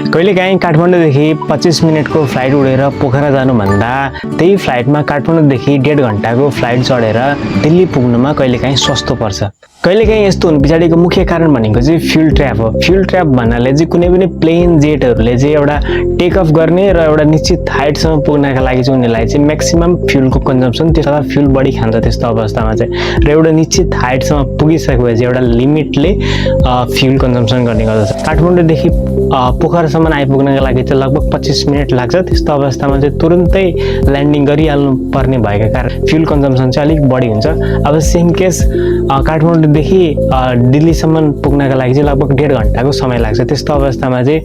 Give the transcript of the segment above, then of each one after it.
कहिलेकाहीँ काठमाडौँदेखि 25 मिनटको फ्लाइट उडेर पोखरा जानुभन्दा त्यही फ्लाइटमा काठमाडौँदेखि 1.5 घन्टाको फ्लाइट चढेर दिल्ली पुग्नुमा कहिलेकाहीँ सस्तो पर्छ। कहिलेकाहीँ यस्तो हुनु पछाडिको मुख्य कारण भनेको चाहिँ फ्युल ट्र्याप हो। फ्युल ट्र्याप भन्नाले चाहिँ कुनै पनि प्लेन जेटहरूले चाहिँ एउटा टेक अफ गर्ने र एउटा निश्चित हाइटसम्म पुग्नका लागि चाहिँ उनीहरूलाई चाहिँ म्याक्सिमम फ्युलको कन्जम्सन अथवा फ्युल बढी खान्छ। त्यस्तो अवस्थामा चाहिँ र एउटा निश्चित हाइटसम्म पुगिसकेपछि एउटा लिमिटले फ्युल कन्जम्सन गर्ने गर्दछ। काठमाडौँदेखि पोखरासम्म आइपुग्नका लागि चाहिँ लगभग 25 मिनट लाग्छ। त्यस्तो अवस्थामा चाहिँ तुरुन्तै ल्यान्डिङ गरिहाल्नु पर्ने भएका कारण फ्युल कन्जम्सन चाहिँ अलिक बढी हुन्छ। अब सेम केस काठमाडौँदेखि दिल्लीसम्म पुग्नका लागि चाहिँ लगभग 1.5 घन्टाको समय लाग्छ। त्यस्तो अवस्थामा चाहिँ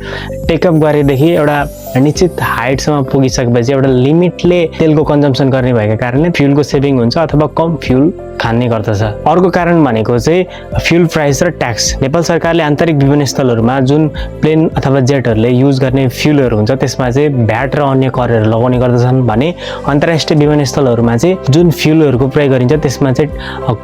टेकअप गरेदेखि एउटा निश्चित हाइटसम्म पुगिसकेपछि एउटा लिमिटले तेलको कन्जम्सन गर्ने भएका कारणले फ्युलको सेभिङ हुन्छ अथवा कम फ्युल खाने गर्दछ। अर्को कारण भनेको चाहिँ फ्युल प्राइस र ट्याक्स। नेपाल सरकारले आन्तरिक विमानस्थलहरूमा जुन प्लेन अथवा जेटहरूले युज गर्ने फ्युलहरू हुन्छ त्यसमा चाहिँ भ्याट र अन्य करहरू लगाउने गर्दछन् भने अन्तर्राष्ट्रिय विमानस्थलहरूमा चाहिँ जुन फ्युलहरूको प्रयोग गरिन्छ त्यसमा चाहिँ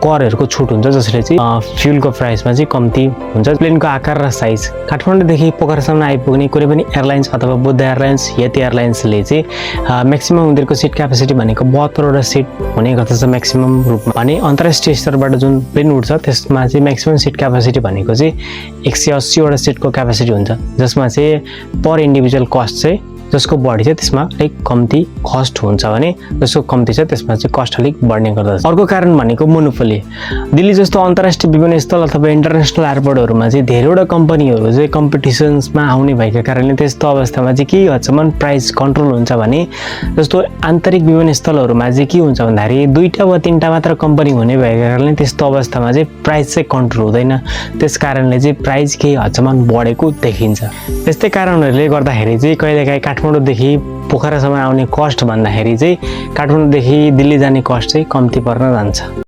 करहरूको छुट हुन्छ, जसले चाहिँ फ्युलको प्राइसमा चाहिँ कम्ती हुन्छ। प्लेनको आकार र साइज। काठमाडौँदेखि पोखरासम्म आइपुग्ने कुनै पनि एयरलाइन्स अथवा बुद्ध एयरलाइन्स, यति एयरलाइन्सले चाहिँ म्याक्सिमम उनीहरूको सिट क्यापेसिटी भनेको 72वटा सिट हुने गर्दछ म्याक्सिमम रूपमा। भने अन्तर्राष्ट्रिय स्तरबाट जुन प्लेन उड्छ त्यसमा चाहिँ म्याक्सिमम सिट क्यापेसिटी भनेको चाहिँ 180वटा सिटको क्यापेसिटी हुन्छ, जसमा चाहिँ पर इन्डिभिजुअल कस्ट चाहिँ जसको बढी छ त्यसमा अलिक कम्ती कस्ट हुन्छ भने जसको कम्ती छ त्यसमा चाहिँ कस्ट अलिक बढ्ने गर्दछ। अर्को कारण भनेको मोनोपोली। दिल्ली जस्तो अन्तर्राष्ट्रिय विमानस्थल अथवा इन्टरनेसनल एयरपोर्टहरूमा चाहिँ धेरैवटा कम्पनीहरू चाहिँ कम्पिटिसन्समा आउने भएका कारणले त्यस्तो अवस्थामा चाहिँ के हदसम्म प्राइस कन्ट्रोल हुन्छ भने जस्तो आन्तरिक विमानस्थलहरूमा चाहिँ के हुन्छ भन्दाखेरि 2टा वा 3टा मात्र कम्पनी हुने भएका कारणले त्यस्तो अवस्थामा चाहिँ प्राइस चाहिँ कन्ट्रोल हुँदैन। त्यस कारणले चाहिँ प्राइस केही हदसम्म बढेको देखिन्छ। त्यस्तै कारणहरूले गर्दाखेरि चाहिँ कहिलेकाहीँ काठमाडौँदेखि पोखरासम्म आउने कस्ट भन्दाखेरि चाहिँ काठमाडौँदेखि दिल्ली जाने कस्ट चाहिँ कम्ती पर्न जान्छ।